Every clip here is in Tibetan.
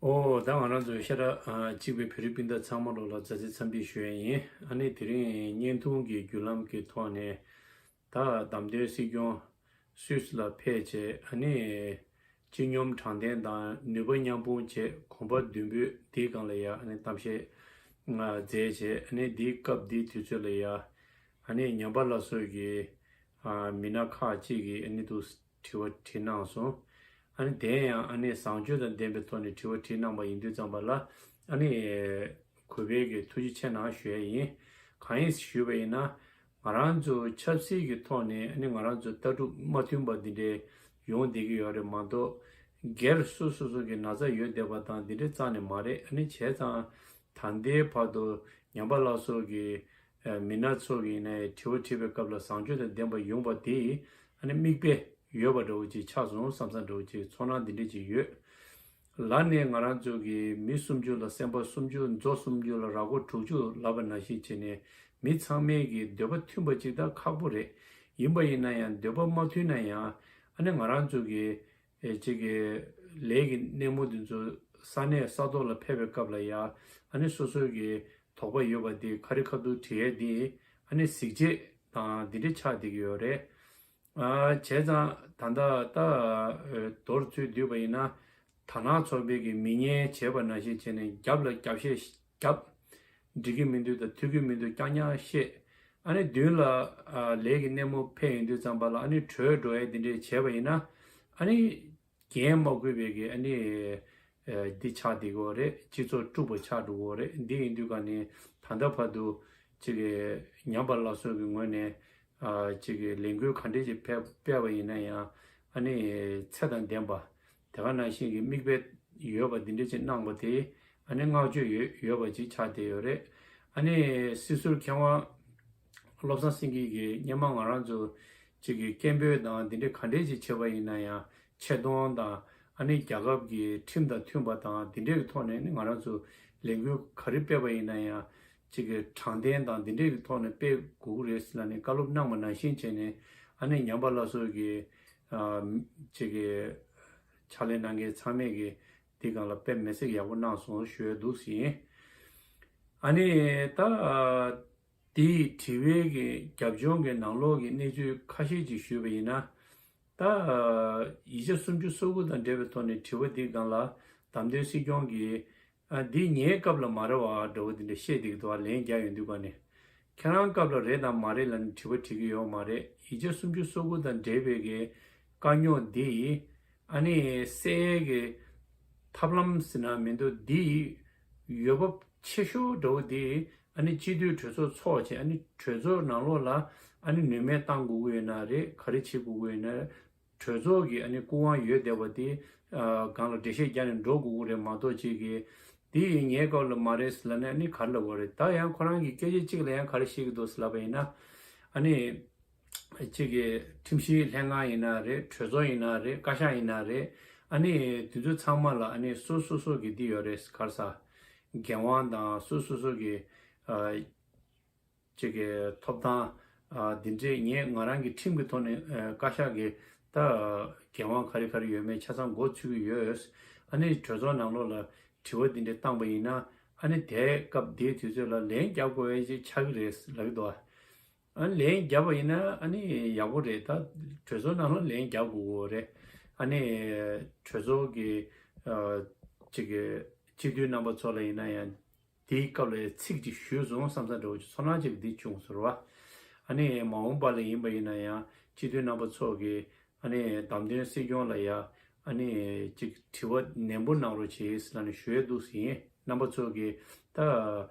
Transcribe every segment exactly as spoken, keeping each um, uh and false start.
ཨོ། ད་ང་རང་ཚོ་ཤ་ཁྲག་ཨ་གཅིག་པའི་བོད་རིགས་སྤུན་ཟླ་ཚང་མ་ལོ་ལ་མཛའ་བརྩེ་འཚམས་འདྲི་ཞུ་ཡ་ཡིན། ཨ་ནི་དེ་རིང་བརྙན་ཐུང་གི་བརྒྱུད་ལམ་གྱི་ཐོག་ནས་ད་བདམས་ཐོན་སྲིད་སྐྱོང་སུད་སི་ལ་ཕེབས་བྱས། ཨ་ནི་སྤྱི་སྙོམས་དྲང་བདེན་དང་ནུས་པ་མཉམ་སྤུངས་བྱས། གོམ་པ་མདུན་སྤོས་འདིའི་སྒང་ལ་ཡ་ཨ་ནི་གཏམ་བཤད་ང་མཛད་བྱས། ཨ་ནི་འདིའི་སྐབས་འདིའི་དུས་ཚོད་ལ་ཡ་ཨ་ནི་ཉམས་པ་སླར་གསོ་གི་ཨ་མི་སྣ་ཁག་ཅིག་གིས་ཨ་ནི་འདུག་དྲི་བ་དྲིས་གནང་སོང་། ཨ་ནི་དེ་ཡང་ཨ་ནི་བཟང་སྤྱོད་དང་ལྡན་པའི་ཐོག་ནས་དྲི་བ་དྲིས་གནང་བ་ཡིན་དུས་ཙམ་པ་ལ། ཨ་ནི་གུས་པས་ཀྱི་ཐུགས་རྗེ་ཆེ་གནང་ཞུ་ཡ་ཡིན། གང་ཡིན་ཞུས་པ་ཡིན་ན། ང་རང་ཚོ་ཆབ་སྲིད་ཀྱི་ཐོག་ནས་ཨ་ནི་ང་རང་ཚོ་ལྟ་གྲུབ་མ་མཐུན་པ་འདི་འདྲའི་ཡོང་བསྡད་ཀྱི་ཡོད་རེད་མ་གཏོགས། སྒེར་སོ་སོ་སོ་གི་ན་ཚ་ཡོད་བསྡད་པ་དང་འདི་འདྲའི་རྩ་ནས་མ་རེད། ཨ་ནི་བྱས་ཙང་ད་ལྟའི་བར་དུ་ཉམས་པ་སླར་གསོ་གི་མི་སྣ་ཚོ་གི་ནས་དྲི་བ་དྲིས་པའི་སྐབས་ལ་བཟང་སྤྱོད་དང་ལྡན་པ་ཡོང་བ་དེ་ཨ་ནི་མིག་དཔེ་ཡོད་པ་འདྲ་བོ་ཅིག་ཆགས་སོང་བསམ་ས་འདྲ་བོ་ཅིག་ཚོར་སྣང་འདི་འདྲ་ཅིག་ཡོད། ལར་ནས་ང་རང་ཚོ་གི་མི་སུམ་ཅུ་ལ་སེམས་པ་སུམ་ཅུ། མཛོ་སུམ་ཅུ་ལ་ར་མགོ་དྲུག་ཅུ་ལབ་པ་ནང་བཞིན་བྱས་ནས་མི་ཚང་མས་གི་འདོད་པ་མཐུན་པ་ཅིག་ད་ཁག་པོ་རེད། ཡིན་པ་ཡིན་ན་ཡང་འདོད་པ་མ་མཐུན་ན་ཡང་ཨ་ནི་ང་རང་ཚོ་གི་ཨེ་ཅིག་གི་ལས་ཀྱི་སྣེ་མོ་འདི་ཚོ་ས་གནས་ས་ཐོག་ལ་ཕེབས་པའི་སྐབས་ལ་ཡ་ཨ་ནི་སོ་སོའི་གི་དོགས་པ་ཡོད་པ་དེ་ཁ་རི་ཁ་ཐུག་དྲི་ཡས་དེ་ཨ་ནི་གཟིགས་བྱེད་དང་འདི་འདྲ་ཆགས་བསྡད་ཀྱི་ཡོད་རེད། ཨ་བྱས་ཙང་ད་ལྟ་ད་ཨེ་མདོར་ཚུར་བསྡུས་པ་ཡིན་ན། དར་ནག་ཚོགས་པའི་གི་མི་ངན་བྱས་པ་ནང་བཞིན་བྱས་ནས་རྒྱབ་ལ་རྒྱབ་བཤད་རྒྱབ། འགྲིག་གི་མི་འདུག་དང་འཐུས་ཀྱི་མི་འདུག་རྐྱང་རྐྱང་བཤད། ཨ་ནི་མདུན་ལ་ཨ་ལས་ཀྱི་སྣེ་མོ་ཕེབས་ཡོང་དུས་ཙམ་པ་ལ་ཨ་ནི་བྲོས་འགྲོ་ཡས་འདི་འདྲས་བྱས་པ་ཡིན་ན། ཨ་ནི་འགན་མ་འཁུར་བའི་གི་ཨ་ནི་ཨ་འདི་ཆགས་བསྡད་ཀྱི་ཡོད་རེད། སྤྱི་ཚོགས་དཀྲུགས་པ་ཆགས་འགྲོ་གི་ཡོད་རེད། འདི་ཡིན་དུས་ག་ནས་ད་ལྟ་བར་དུ་ཅིག་གི་ཉམས་པ་སླར་གསོ་གི་ངོས་ནས་ཨ་ཅིག་གི་ལས་འགུལ་ག་འདྲས་ཅིག་ཕེབས་སྤེལ་བ་ཡིན་ན་ཡང་ཨ་ནི་ཚད་དང་ལྡན་པ། དེ་ག་ནང་བཞིན་གྱི་མིག་དཔེ་ཡོད་པ་འདི་འདྲ་ཅིག་གནང་བ་དེ་ཨ་ནི་བསྔགས་བརྗོད་ཡོད་ཡོད་པ་ཅིག་ཆགས་བསྡད་ཡོད་རེད། ཨ་ནི་སྲིད་ཟུར་མཁས་དབང་བློ་བཟང་སེང་གེ་གིས་སྔོན་མ་ང་རང་ཚོ་ཅིག་གི་སྐད་འབོད་དང་འདི་འདྲ་ག་འདྲས་ཅིག་བྱས་པ་ཡིན་ན་ཡང་ཆེ་མཐོང་དང་ཨ་ནི་རྒྱལ་ཁབ་ཀྱི་ཁྲིམས་དང་མཐུན་པ་དང་འདི་འདྲའི་ཐོག་ནས་ནི་ང་རང་ཚོ་ལས་འགུལ་ག་རེ་སྤེལ་བ་ཡིན་ན་ཡང་ཅིག་གི་དྲང་བདེན་དང་འདི་འདྲའི་ཐོག་ནས་སྤེལ་དགོས་ཀྱི་རེད་ཟེར་ལབ་ནས་བཀའ་སློབ་གནང་བ་ནང་བཞིན་བྱས་ནས་ཨ་ནི་ཉམས་པ་སླར་གསོ་གི་ཨ་ཅིག་གི་ཕྱག་ལས་གནང་མཁན་ཚང་མས་ཀྱི་འདི་སྒང་ལ་དཔེ་མི་སྲིད་ཡག་པོ་གནང་སོང་ཞུ་ཡ་འདུག་ཟིན། ཨ་ནི་ད་དེའི་དྲི་བའི་གི་རྒྱབ་ལྗོངས་ཀྱི་ནང་ལོགས་ཀྱི་གནས་ཚུལ་ཁ་ཤས་ཅིག་ཞུས་པ་ཡིན་ན། ད་ཡིག་ཆ་སུམ་ཅུ་སོ་དགུ་དང་འབྲེལ་བའི་ཐོག་ནས་དྲི་བ་འདི་སྒང་ལ་བདམས་ཐོན་སྲིད་སྐྱོང་གིས་ཨ་འདི་ངའི་སྐབས་ལ་མ་རེད་བ་འདྲ་བོ་འདི་འདྲ་བཤད་བསྡད་ཀྱི་འདུག་བ། ལན་རྒྱག་ཡོང་དུས་ག་ནས། ཁྱེད་རང་སྐབས་ལ་རེད་དང་མ་རེད་ལབ་ནས་དྲི་བ་དྲི་གི་ཡོད་མ་རེད། ཡིག་ཆ་སུམ་ཅུ་སོ་དགུ་དང་འབྲེལ་བའི་གི་དཀའ་རྙོག་འདི་ཨ་ནི་སེལ་ཡས་ཀྱི་ཐབས་ལམ་ཟེར་ན་མི་འདུག་འདི་འོས་བབ་ཆེ་ཤོས་འདྲ་བོ་འདི་ཨ་ནི་སྤྱི་འཐུས་གྲོས་ཚོགས་ཚོགས་བྱས། ཨ་ནི་གྲོས་ཚོགས་ནང་ལོགས་ལ་ཨ་ནི་ནུས་མེད་བཏང་དགོས་ཀྱི་ཡོད་ན་རེད། ག་རེ་བྱེད་དགོས་ཀྱི་ཡོད་ན་རེད། གྲོས་ཚོགས་ཀྱི་ཨ་ནི་སྐུ་དབང་ཡོད་བསྡད་པ་དེ་ཨ་སྒང་ལ་འགྲེལ་བཤད་རྒྱག་ནས་འགྲོ་དགོས་ཀྱི་རེད་མ་གཏོགས། ཅིག་གིས་དེ་ཡིན་ངའི་སྐབས་ལ་མ་རེད་ཟེར་ལབ་ནས་ཨ་ནི་ག་རེ་ལབ་དགོས་རེད། ད་ཡང་ཁོ་རང་གི་སྐད་ཆ་གཅིག་ལ་ཡང་ག་རེ་བཤད་ཀྱི་འདུག་ཟེར་ལབ་པ་ཡིན་ན། ཨ་ནི་ཅིག་གིས་ཁྲིམས་ཞིབ་ལྷན་ཁང་ཡིན་ན་རེད། གྲོས་ཚོགས་ཡིན་ན་རེད། བཀའ་ཤག་ཡིན་ན་རེད། ཨ་ནི་དེ་ཚོ་ཚང་མ་ལ་ཨ་ནི་སོ་སོ་སོ་གི་འདི་ཡོད་རེད། ག་རེ་ཟ། འགན་དབང་དང་སོ་སོ་སོ་གི་ཨ། ཅིག་གི་ཐོབ་ཐང་ཨ་འདི་འདྲས་ངས་ང་རང་གི་ཁྲིམས་ཀྱི་ཐོག་ནས་ཨ་བཀའ་ཤག་གི་ད་འགན་དབང་ག་རེ་ག་རེ་ཡོད་མེད་ཆ་ཚང་མགོ་ཚོད་ཀྱི་ཡོད། ཨ་ནི་གྲོས་ཚོགས་ནང་ལོགས་ལ་དྲི་བ་འདི་འདྲས་བཏང་པ་ཡིན་ན་ཨ་ནི་དེའི་སྐབས་དེའི་དུས་ཚོད་ལ་ལན་རྒྱག་དགོས་ཡས་ཅིག་ཆགས་ཀྱི་རེད་ལབ་ཀྱི་འདུག་ཨ་ནི་ལན་བརྒྱབ་པ་ཡིན་ན་ཨ་ནི་ཡག་པོ་རེད། ད་གྲོས་ཚོགས་ནང་ལ་ལན་རྒྱག་དགོས་ཀྱི་རེད། ཨ་ནི་གྲོས་ཚོགས་ཀྱི་ཨ་ཅིག་གི་སྤྱི་འཐུས་རྣམ་པ་ཚོ་ལ་ཡིན་ན་ཡང་། དེའི་སྐབས་ལ་ཚིག་ཅིག་ཞུས་སོང་བསམ་ས་འདྲ་བོ་ཅིག་ཚོར་སྣང་ཅིག་འདི་བྱུང་ཟེར་བ། ཨ་ནི་མ་འོངས་པ་ལ་ཡིན་པ་ཡིན་ན་ཡང་སྤྱི་འཐུས་རྣམ་པ་ཚོ་གིས་ཨ་ནི་བདམས་ཐོན་སྲིད་སྐྱོང་ལ་ཡ་ཨ་ནི་ཅིག་དྲི་བ་ནན་པོ་གནང་རོགས་བྱེད་ཟེར་ལབ་ནས་ཞུ་ཡས་འདུག་ཟེར་ཡིན། རྣམ་པ་ཚོ་གིས་ད་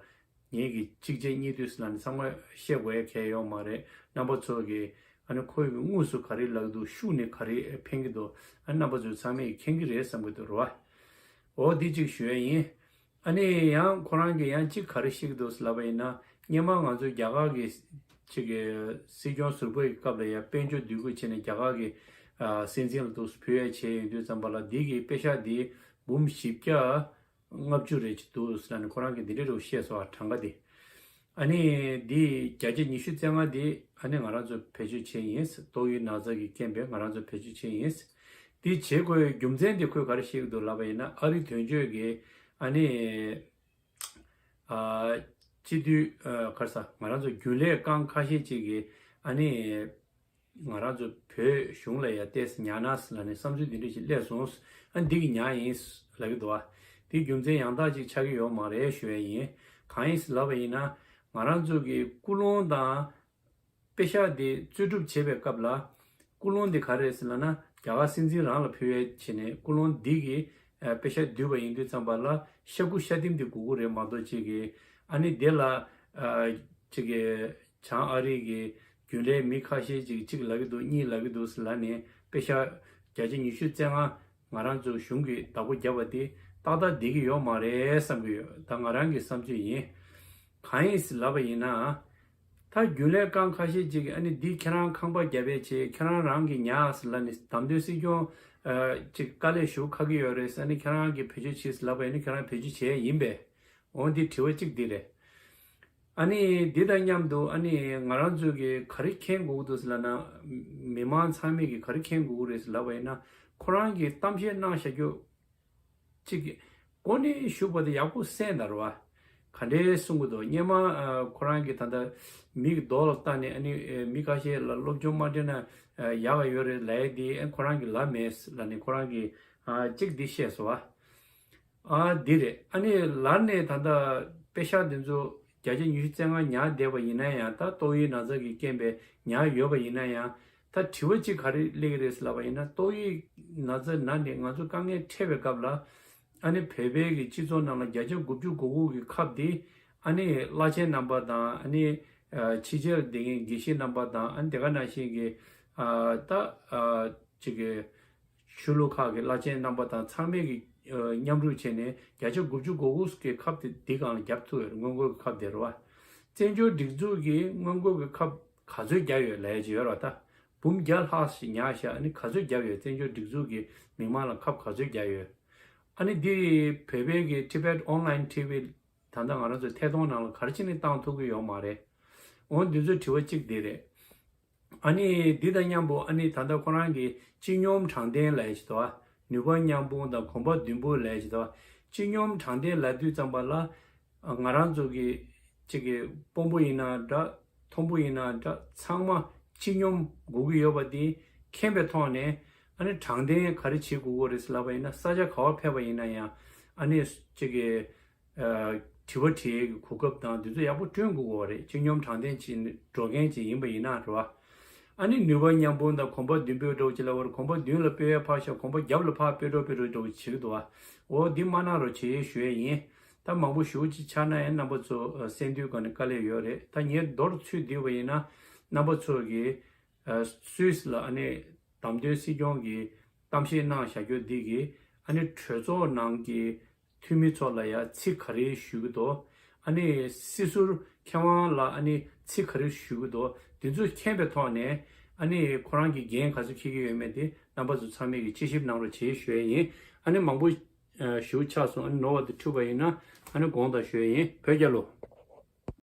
ངེད་ཀྱི་གཅིག་རྗེས་གཉིས་མཐུད་ཟེར་ལབ་ནས་ཚང་མ་བཤད་དགོས་ཡ་གལ་ཡོད་མ་རེད། རྣམ་པ་ཚོ་གིས་ཨ་ནི་ཁོ་ཡི་དངོས་སུ་ག་རེ་ལབ་འདུག་ཤུགས་ནས་ག་རེ་ཕན་གྱི་འདུག་ཨ་རྣམ་པ་ཚོས་ཚང་མས་མཁྱེན་གྱི་རེད་བསམ་གྱི་འདུག་རེད་བ། འོ་འདི་གཅིག་ཞུ་ཡ་ཡིན། ཨ་ནི་ཡང་ཁོ་རང་གིས་ཡང་གཅིག་ག་རེ་བཤད་ཀྱི་འདུག་ཟེར་ལབ་པ་ཡིན་ན། སྔོན་མ་ང་ཚོ་རྒྱ་གར་གྱི་ཅིག་གི་སྲིད་སྐྱོང་ཟུར་པ་ཡི་སྐབས་ལ་ཡང་དཔལ་འབྱོར་འདུས་སྒོ་བྱས་ནས་རྒྱ་གར་གྱི་ཨ་སྲིད་འཛིན་ལ་འདུག་ཕུལ་ཡ་བྱས་ཡོང་དུས་ཙམ་པ་ལ་འདི་གི་པེ་ཤག་འདི་འབུམ་བཞི་བརྒྱ་ལྔ་བཅུ་རེ་ཅིག་འདུག་ཟེར་ནས་ཁོ་རང་གིས་འདི་འདྲ་རུ་བཤད་སོང་བ། གྲངས་ཀ་འདི་ཨ་ནི་འདི་བརྒྱ་ཆ་ཉི་ཤུ་རྩ་ལྔ་འདི་ཨ་ནི་ང་རང་ཚོ་བེད་སྤྱོད་བྱས་ཡིན། ཏོག་དབྱིབས་ན་ཚ་གི་རྐྱེན་པས་ང་རང་ཚོ་བེད་སྤྱོད་བྱས་ཡིན། དེ་བྱེད་དགོས་རྒྱུ་མཚན་དེ་ཁོས་ག་རེ་བཤད་ཀྱི་འདུག་ལབ་པ་ཡིན་ན། ཨ་རི་དོན་གཅོད་ཀྱིས་ཨ་ནི་ཨ་སྤྱི་འཐུས་ཨ་ག་རེ་ཟ། ང་རང་ཚོ་རྒྱུན་ལས་རྐང་ཁ་ཤས་ཅིག་གིས་ཨ་ནི་ང་རང་ཚོ་བོད་གཞུང་ལ་ཡ་ཏོག་ཙམ་ཉར་ན་ལབ་ནས་བསམ་ཚུལ་འདི་འདྲ་ཞིག་སླེབས་སོང་། ཨ་འདི་གི་ཉར་ཡིན་ལབ་ཀྱི་འདུག་བ། དེ་རྒྱུ་མཚན་ཡང་དག་ཅིག་ཆགས་ཀྱི་ཡོད་མ་རེད་ཞུ་ཡ་ཡིན། གང་ཡིན་ལབ་པ་ཡིན་ན། ང་རང་ཚོ་གི་ཀུན་སློང་དང་པེ་ཤག་དེ་རྩོད་སྒྲུབ་བྱེད་པའི་སྐབས་ལ། ཀུན་སློང་དེ་ག་རེ་རེད་ཟེར་ལབ་ན། རྒྱ་གར་སྲིད་འཛིན་རང་ལ་ཕུལ་ཡས་བྱས་ནས། ཀུན་སློང་འདི་གིས་ཨ་པེ་ཤག་བསྡུས་པ་ཡིན་དུས་ཙམ་པ་ལ་ཤ་ཁུ་ཤ་ལྡེམ་དེ་དགོས་ཀྱི་རེད་མ་གཏོགས། ཅིག་གིས་ཨ་ནི་དེ་ལ་ཨ་ཅིག་གིས་བྱང་ཨ་རི་གི་རྒྱུན་ལས་མི་ཁ་ཤས་ཅིག་གཅིག་ལབ་ཀྱི་འདུག་གཉིས་ལབ་ཀྱི་འདུག་ཟེར་ལབ་ནས། པེ་ཤག་བརྒྱ་ཆ་ཉི་ཤུ་རྩ་ལྔ་ང་རང་ཚོ་གཞུང་གིས་བདག་པོ་བརྒྱབ་པ་དེ་ཏག་ཏག་བསྡད་ཀྱི་ཡོད་མ་རེད་བསམ་གྱི་ཡོད། ད་ང་རང་གི་བསམ་ཚུལ་ཡིན། གང་ཡིན་ཟེར་ལབ་པ་ཡིན་ན། ད་རྒྱུན་ལས་རྐང་ཁ་ཤས་ཅིག་གིས་ཨ་ནི་འདི་ཁྱེད་རང་ཁང་པ་བརྒྱབ་པས་བྱས། ཁྱེད་རང་རང་གིས་ཉར་ཟེར་ལབ་ནས། བདམས་ཐོན་སྲིད་སྐྱོང་ཨ་ཅིག་དཀའ་ལས་ཞེ་པོ་ཁག་གི་ཡོད་རེད་ཟེར། ཨ་ནི་ཁྱེད་རང་གིས་བེད་སྤྱོད་བྱེད་ཟེར་ལབ་པ་ཡིན་ན། ཁྱེད་རང་བེད་སྤྱོད་བྱས་ཡིན་པས། འོ་འདི་དྲི་བ་གཅིག་འདི་རེད། ཨ་ནི་འདི་དང་མཉམ་དུ་ཨ་ནི་ང་རང་ཚོས་ཀྱི་ག་རེ་མཁྱེན་དགོས་ཀྱི་འདུག་ཟེར་ལབ་ན། མི་མང་ཚང་མས་ཀྱི་ག་རེ་མཁྱེན་དགོས་ཀྱི་རེད་ཟེར་ལབ་པ་ཡིན་ན། ཁོ་རང་གིས་གཏམ་བཤད་གནང་བཞག་རྒྱུ་གཅིག་གི་གོ་གནས་ཞུགས་པ་དེ་ཡག་པོ་གསན་དང་རེད་བ། ག་འདྲའི་གསུང་གི་འདུག་སྔོན་མ་ཨ་ཁོ་རང་གིས་ད་ལྟ་མི་གི་རྡོག་ལ་བལྟས་ནས། ཨ་ནི་ཨ་མི་ཁ་ཤས་ལ་སློབ་སྦྱོང་མ་སྤྲད་ན་ཨ་ཡག་ག་ཡོད་རེད་ལབ་ཡས་དེ། ཨ་ཁོ་རང་གིས་ལབ་མེད་ལབ་ནས། ཁོ་རང་གིས་ཨ་གཅིག་འདི་བཤད་སོང་བ། ཨ་འདི་རེད། ཨ་ནི་ལར་ནས་ད་ལྟ་པེ་ཤག་འདི་ཚོ་བརྒྱ་ཆ་ཉི་ཤུ་རྩ་ལྔ་ཉར་བསྡད་པ་ཡིན་ན་ཡང་། ད་ཏོག་དབྱིབས་ན་ཚ་གི་རྐྱེན་པས་ཉར་ཡོད་པ་ཡིན་ན་ཡང་། ད་དྲི་བ་གཅིག་ག་རེ་སླེབས་ཀྱི་རེད་ཟེར་ལབ་པ་ཡིན་ན། ཏོག་དབྱིབས་ན་ཚ་ན་ནས་ང་ཚོ་དཀའ་ངལ་འཕྲད་པའི་སྐབས་ལ། ཨ་ནི་བོད་པའི་གི་སྤྱི་ཚོགས་ནང་ལ་བརྒྱ་ཆ་དགུ་བཅུ་གོ་དགུ་གི་ཁབ་དེ་ཨ་ནི་བླ་ཆེན་རྣམ་པ་དང་། ཨ་ནི་ཨ་ཕྱི་རྒྱལ་བསྡད་མཁན་དགེ་བཤེས་རྣམ་པ་དང་། ཨ་ནི་དེ་ག་ནང་བཞིན་གྱི་ཨ་ད་ཨ་ཅིག་གི་ཆོས་ལུགས་ཁག་གི་བླ་ཆེན་རྣམ་པ་དང་ཚང་མས་ཀྱི་ཨ་མཉམ་རུབ་བྱས་ནས། བརྒྱ་ཆ་དགུ་བཅུ་གོ་དགུ་གི་ཁབ་དེ་འདི་སྒང་ལ་བརྒྱབ་ཐུབ་ཡོད་རེད། སྔོན་འགོག་གི་ཁབ་དེ་རེད་བ། བཙན་བྱོལ་སྒྲིག་འཛུགས་ཀྱིས་སྔོན་འགོག་གི་ཁབ་ག་ཚོད་བརྒྱབ་ཡོད་ལབ་ཡ་ཅིག་ཡོད་རེད་བ། ད་འབུམ་བརྒྱ་ལྷག་ཞིག་ཉར་བཞག་ཨ་ནི་ག་ཚོད་བརྒྱབ་ཡོད། བཙན་བྱོལ་སྒྲིག་འཛུགས་ཀྱིས་མི་མང་ལ་ཁབ་ག་ཚོད་བརྒྱབ་ཡོད། ཨ་ནི་འདི་བོད་པའི་གི་Tibet Online T V ད་ལྟ་ང་རང་ཚོའི་ཐད་གཏོང་ནང་ལ་ག་རེ་བྱས་ནས་བཏང་ཐུབ་ཀྱི་ཡོད་མ་རེད། འོ་འདི་ཚོའི་དྲི་བ་གཅིག་འདི་རེད། ཨ་ནི་འདི་དང་མཉམ་པོ་ཨ་ནི་ད་ལྟ་ཁོ་རང་གིས་སྤྱི་སྙོམས་དྲང་བདེན་ལབ་ཡ་ཅིག་འདུག་བ། ནུས་པ་མཉམ་སྤུངས་དང་གོམ་པ་མདུན་སྤོ་ལབ་ཡ་ཅིག་འདུག་བ། སྤྱི་སྙོམས་དྲང་བདེན་ལབ་དུས་ཙམ་པ་ལ། ང་རང་ཚོ་གི་གཅིག་གི་དཔོན་པོ་ཡིན་ན་འདྲ། མཐོན་པོ་ཡིན་ན་འདྲ། ཚང་མ་སྤྱི་སྙོམས་དགོས་ཀྱི་ཡོད་པ་འདི་མཁྱེན་པའི་ཐོག་ནས། ཨ་ནི་དྲང་བདེན་ག་རེ་བྱེད་དགོས་ཀྱི་རེད་ཟེར་ལབ་པ་ཡིན་ན། ས་ཆ་ག་བ་ཕེབས་པ་ཡིན་ན་ཡང་། ཨ་ནི་གཅིག་གི་ཨ་དྲི་བ་དྲི་ཡས་ཀྱི་གོ་སྐབས་དང་འདི་ཚོ་ཡག་པོ་བསྐྲུན་དགོས་ཀྱི་རེད། སྤྱི་སྙོམས་དྲང་བདེན་བྱེད་འགྲོ་མཁན་ཅིག་ཡིན་པ་ཡིན་ན་རེད་བ། ཨ་ནི་ནུས་པ་མཉམ་སྤུངས་དང་གོམ་པ་མདུན་སྤོས་འདྲ་བོ་ཅིག་ལབ་པ་རེད། གོམ་པ་མདུན་ལ་སྤོས་ཡས་ཕར་བཞག་གོམ་པ་རྒྱབ་ལ་ཕར་སྤོས་འགྲོ་སྤོས་འགྲོ་འདྲ་བོ་བྱེད་ཀྱི་འདུག་བ། འོ་འདི་མ་གནང་རོགས་བྱེད་ཞུ་ཡས་ཡིན། ད་མང་པོ་ཞེ་པོ་ཅིག་ཆགས་ན་ཡང་རྣམ་པ་ཚོ་ཨ་གསན་དུས་སྒང་ནས་དཀའ་ལས་ཡོད་རེད། ད་ངས་མདོར་ཚུད་བསྡུས་པ་ཡིན་ན། རྣམ་པ་ཚོ་གིས་ཨ་སུད་སི་ལ་ཨ་ནི་བདམས་ཐོན་སྲིད་སྐྱོང་གི་གཏམ་བཤད་གནང་བཞག་རྒྱུ་འདི་གིས། ཨ་ནི་གྲོས་ཚོགས་ནང་གི་འཐུས་མི་ཚོ་ལ་ཡ་ཚིག་ག་རེ་ཞུ་གི་འདུག་ཨ་ནི་སྲིད་ཟུར་མཁས་དབང་ལ་ཨ་ནི་ཚིག་ག་རེ་ཞུ་གི་འདུག་འདི་ཚོ་མཁྱེན་པའི་ཐོག་ནས། ཨ་ནི་ཁོ་རང་གི་འགན་ག་ཚོད་འཁྱེར་གྱི་ཡོད་མེད་དེ་རྣམ་པ་ཚོ་ཚང་མས་ཀྱི་དཔྱད་ཞིབ་གནང་རོགས་བྱེད་ཞུ་ཡས་ཡིན། ཨ་ནི་མང་པོ་ཨ་ཞུ་ཆགས་སོང་། ཨ་ནི་ནོར་བ་དེ་འཁྲུལ་པ་ཡིན་ན་ཨ་ནི་དགོངས་དག་ཞུ་ཡས་ཡིན། བོད་རྒྱལ་ལོ།